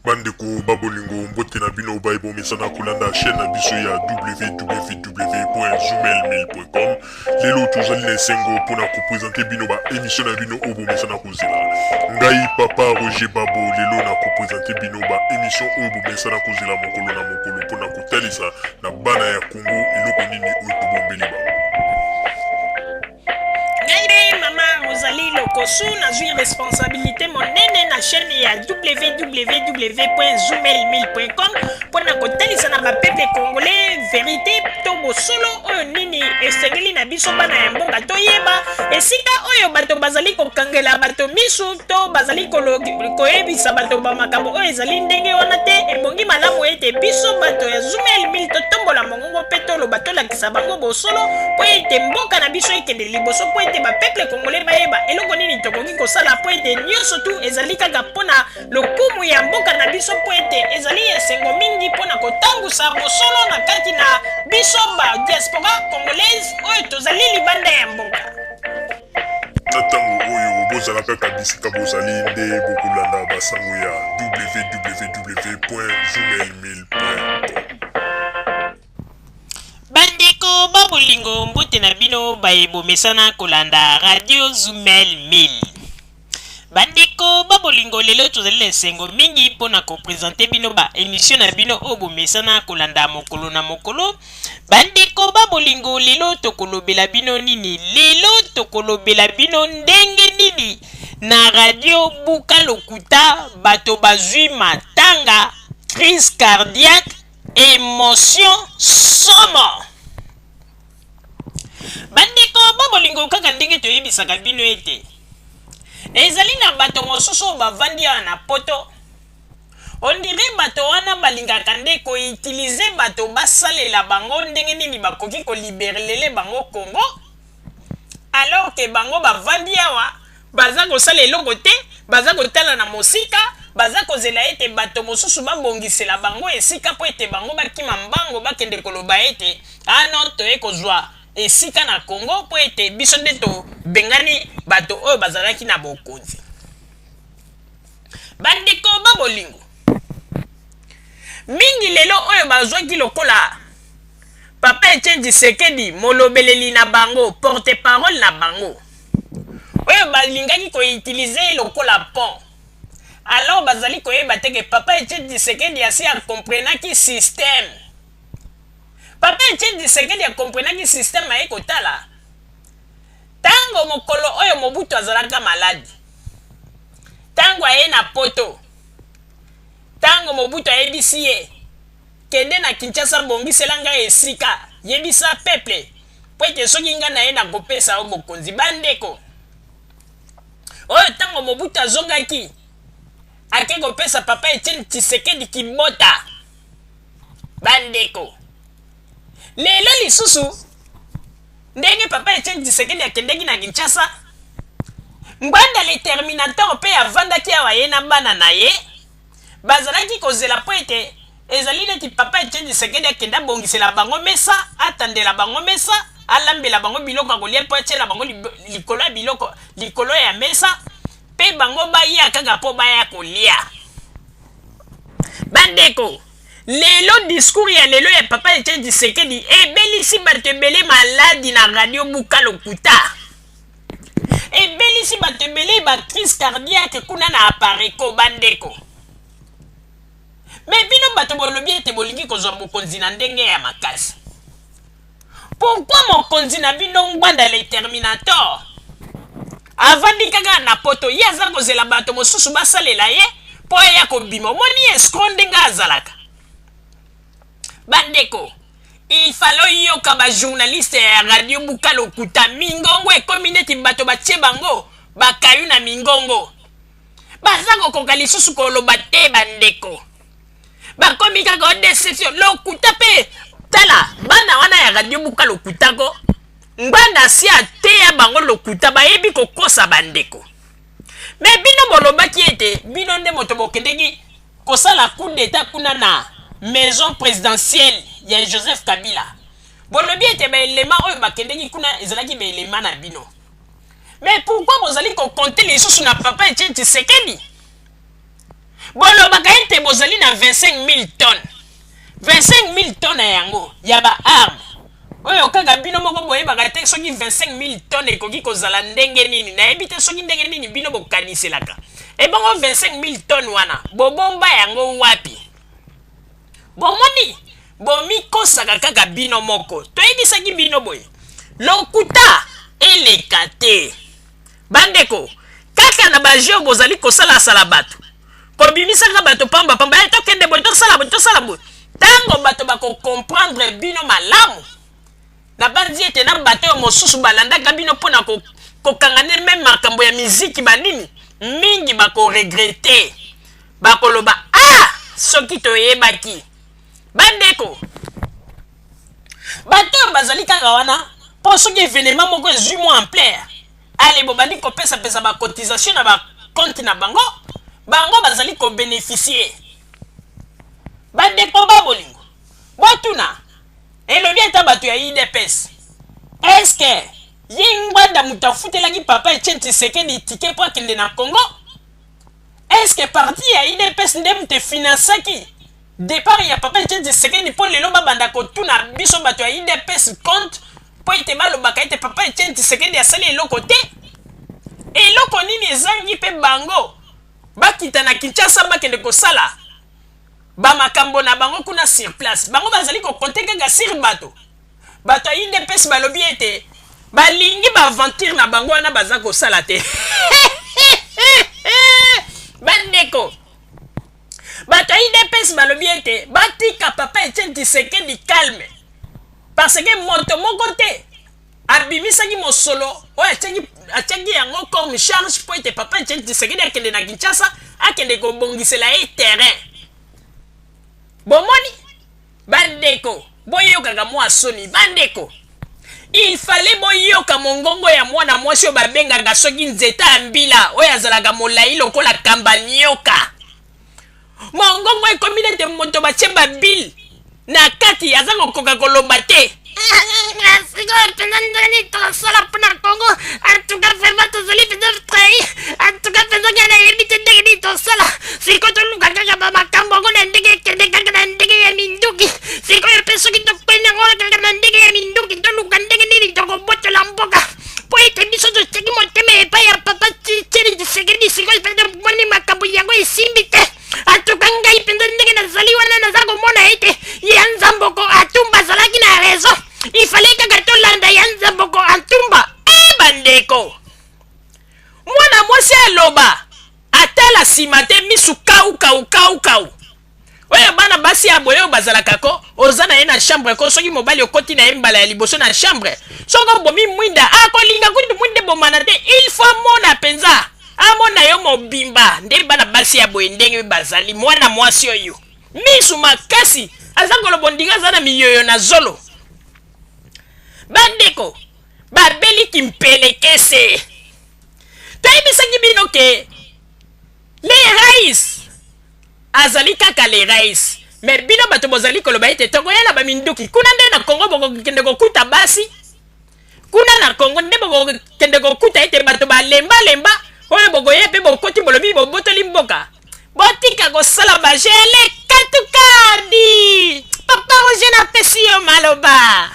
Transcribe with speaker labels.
Speaker 1: Bandeko ba bolingo, mbote na bino baye bomesana kolanda chaîne na biso ya www.zoomail1000.com. Lelo tozali na esengo mpona kopresente bino ba émission na bino oyo bomesana kozela. Ngai papa Roger Babo lelo na kopresente bino ba émission oyo bomesana kozela mokolo na mokolo mpona kotalisa na bana ya Congo eloko nini oyo tobombeli bango.
Speaker 2: Ngai mpe mama Rosalie Lokosu nazwi responsabilité monene na chaîne ya www.zoomail1000.com mpo na kotalisa na bapeuple congolais verité to bosolo oyo nini esengeli na biso bana ya mboka toyeba esika oyo bato bazali kokangela bato misu to bazali koyebisa bato bamakambo oyo ezali ndenge wana te. Ebongi malamu ete biso bato ya Zoomail 1000 totombola mongongo mpe toloba, tolakisa bango bosolo mpo ete mboka na biso ekende liboso, mpo ete bapeuple congolais bayeba eloko nini tokoki kosala, mpo ete nyonso tu ezali kaka mpo na lokumu ya mboka na biso, mpo ete ezali esengo mingi mpo na kotambusa bosolo na kati na biso ba diaspora congolaise oyo tozali libanda ya mboka.
Speaker 1: Na ntango oyo bozala kaka bisika bozali nde bokolanda basango ya www.zoomail1000.com.
Speaker 2: Bandeko ba bolingo, mbote na bino baye bomesana kolanda Radio Zumel 1000. Bandeko ba bolingo, lelo tozali na esengo mingi mpo na kopresente bino ba emission na bino oyo bomesana kolanda mokolo na mokolo. Bandeko ba bolingo, lelo tokolobela bino nini? Lelo tokolobela bino ndenge nini na radio Buka Lokuta bato bazwi matanga, crise cardiaque, emotion somo. Bandeko ba bolingo, kaka ndenge toyebisaka bino ete ezali na bato mosusu oyo bavandi awa na poto, on dirait bato wana balingaka nde koutilize bato basalela bango ndenge nini bakoki koliberlele bango Congo, alors ke bango bavandi awa baza kosala eloko te, baza kotala na mosika, baza kozela ete bato mosusu babongisela bango esika mpo ete bango bakima mbango bakende koloba ete ah non, toye kozwa esika na Congo mpo ete biso nde tobengani bato oyo bazalaki na bokonzi. Bandeko ba bolingo, mingi lelo oyo bazwaki lokola Papa Etienne Tshisekedi molobeleli na bango, porte-parole na bango, oyo balingaki koutilize ye lokola pont, alors bazali koyeba te ke Papa Etienne Tshisekedi asi akomprenaki système. Papa Etienne Tshisekedi akomprenaki système, aye kotala ntango mokolo oyo Mobutu azalaka maladi, ntango aye na poto, ntango Mobutu ayebisi ye kende na Kinshasa, bongisela ngai esika, yebisa peuple po ete soki ngai na ye nakopesa yo bokonzi. Bandeko oyo, ntango Mobutu azongaki ake kopesa Papa Etienne Tshisekedi kibota. Bandeko, lelo lisusu ndenge Papa Etienne Tshisekedi akendeki na Kinshasa, Ngbanda le Terminator mpe avandaki awa, ye na bana na ye bazalaki kozela mpo ete ezali neti Papa Etienne Tshisekedi akende abongisela bango mesa, atandela bango mesa, alambela bango biloko ya kolia mpo atiela bango likolo ya biloko likolo ya mesa mpe bango baya kaka mpo baya kolia. Bandeko, lelo discours ya lelo ya Papa Etienne Tshisekedi ebelisi bato ebele maladi na radio Buka Lokuta, ebelisi bato ebele ba crise cardiaque kuna na Apareco. Bandeko, me bino bato bolobi ete bolingi kozwa bokonzi na ndenge ya makasi, pourquoi mokonzi na bino Ngbanda le Terminator avandi kaka na poto, ye aza kozela bato mosusu basalela ye mpo aya kobima? Omoni escroc ndenge azalaka. Bandeko, il fallait oyoka bajournaliste ya radio Buka Lokuta, mingongo ekomi neti bato batie bango bakayu na mingongo, baza kokoka lisusu koloba te. Bandeko, bakomi kaka o déception, lokuta. Mpe tala bana wana ya radio Buka Lokuta ko, Ngbanda asi ateya bango lokuta, bayebi kokosa. Bandeko, me bino bolobaki ete bino nde moto bokendeki kosala coup d'état kuna na maison présidentielle ya Joseph Kabila. Bolobi ete baelema oyo bakendeki kuna ezalaki baelema na bino. Mais pourquoi bozali kocompter lisusu na Papa Etienne Tshisekedi? Bolobaka ete bozali na 25000 tonnes. 25000 tonnes yango ya ba armes oyo kaka bino moko boyebaka te soki 25000 tonnes ekoki kozala ndenge nini. Nayebi te soki ndenge nini bino bokaniselaka. Ebongo 25000 tonnes wana bobomba yango wapi? Bomoni, bomikosaka kaka bino moko. Toyebisaki bino boye, lokuta eleka te. Bandeko, kaka na ba jeux bozali kosalasala bato, kobimisaka bato pamba pamba, eh, tokende boye, tosala boye, tosala boye. Tango bato bako comprendre bino malamu, nabanzi ete na bato oyo mosusu balandaka bino mpo na kokanga nde meme makambo ya miziki banini, mingi bako regretter, bakoloba ah, soki toyebaki. Bandeko, bato oyo bazali kaka wana mpo soki evenement moko ezwi mwa ampleur, ale bobandi kopesapesa ba cotisation na ba compte na bango, bango bazali kobeneficie. Bandeko ba bolingo, botuna elobi ata bato ya UDPS, est-ce que ye Ngbanda moto afutelaki papa Etienne Tshisekedi ticket mpo akende na Congo? Est-ce que parti ya UDPS nde moto efinansaki départ ya papa Etienne Tshisekedi mpo lelo babanda kotuna biso bato ya UDPS compte mpo ete balobaka ete papa Etienne Tshisekedi asali eloko te? Eloko nini ezangi mpe bango bakita na Kinshasa bakende kosala ba makambo na bango kuna sur place? Bango bazali kokonte kaka sur bato. Bato ya UDPS balobi ete balingi ba aventure na bango wana baza kosala te. Bandeko, bato ya UDPS balobi ete batika papa Etienne Tshisekedi calme, parce que moto moko te abimisaki mosolo oyo atiaki yango comme charge mpo ete papa Etienne Tshisekedi akende na Kinshasa akende kobongisela ye terrain. Bomoni bandeko, boyokaka mwa soni bandeko. Il fallait boyoka mongongo ya mwana mwasi oyo babengaka soki nzeta ya mbila, oyo azalaka molai lokola kamba nyoka. Mongongo ekomi nete moto batie babile na kati, aza kokoka koloba te.
Speaker 3: Sikoyo mpenza ndenge nini tokosala mpo na Congo? En tout cas vraiment tozali mpenza trahi. En tout cas mpenza ngai nayebi te ndenge nini tosala. Sikoyo toluka kaka ba makambo yango na ndenge ekende kaka na ndenge ya minduki. Sikoyo mpe soki tokende yango kaka na ndenge ya minduki, toluka ndenge nini tokobotola mboka mpo ete biso totiaki motema epai ya papa Etienne Tshisekedi. Sikoyo mpenza tomoni makambo yango esimbi te. Atuka ngai mpenza ndenge nazali wana, naza komona ete ya Nzamboko Atumba azalaki na raison. Il fallait kaka tolanda ya Nzamboko Atumba.
Speaker 2: Bandeko, mwana mwasi aloba atala nsima te, misu kau kau kau kau. Oyo bana basi ya boye oyo bazalaka ko, oza na ye na chambre ko, soki mobali okoti na ye mbala ya liboso na chambre, soki obomi mwinda akolinga kutu mwinda ebomana te, il faut amona mpenza, amona yo mobimba. Nde bana basi ya boye ndenge bazali. Mwana mwasi oyo misu makasi, aza koloba ondinga aza na miyoyo na zolo. Bandeko, babeli kimpelekese. Toyebisaki bino ke le rais azali kaka le rais, me bino bato bozali koloba ete tokoya na baminduki. Kuna nde na Kongo bokokende kokuta basi, kuna na Kongo nde bokokende kokuta ete bato balembalemba oyo bokoya mpe bokoti bolobi bobotoli mboka. Botika kosala bagele katukadi. Papa Roger, napesi yo maloba.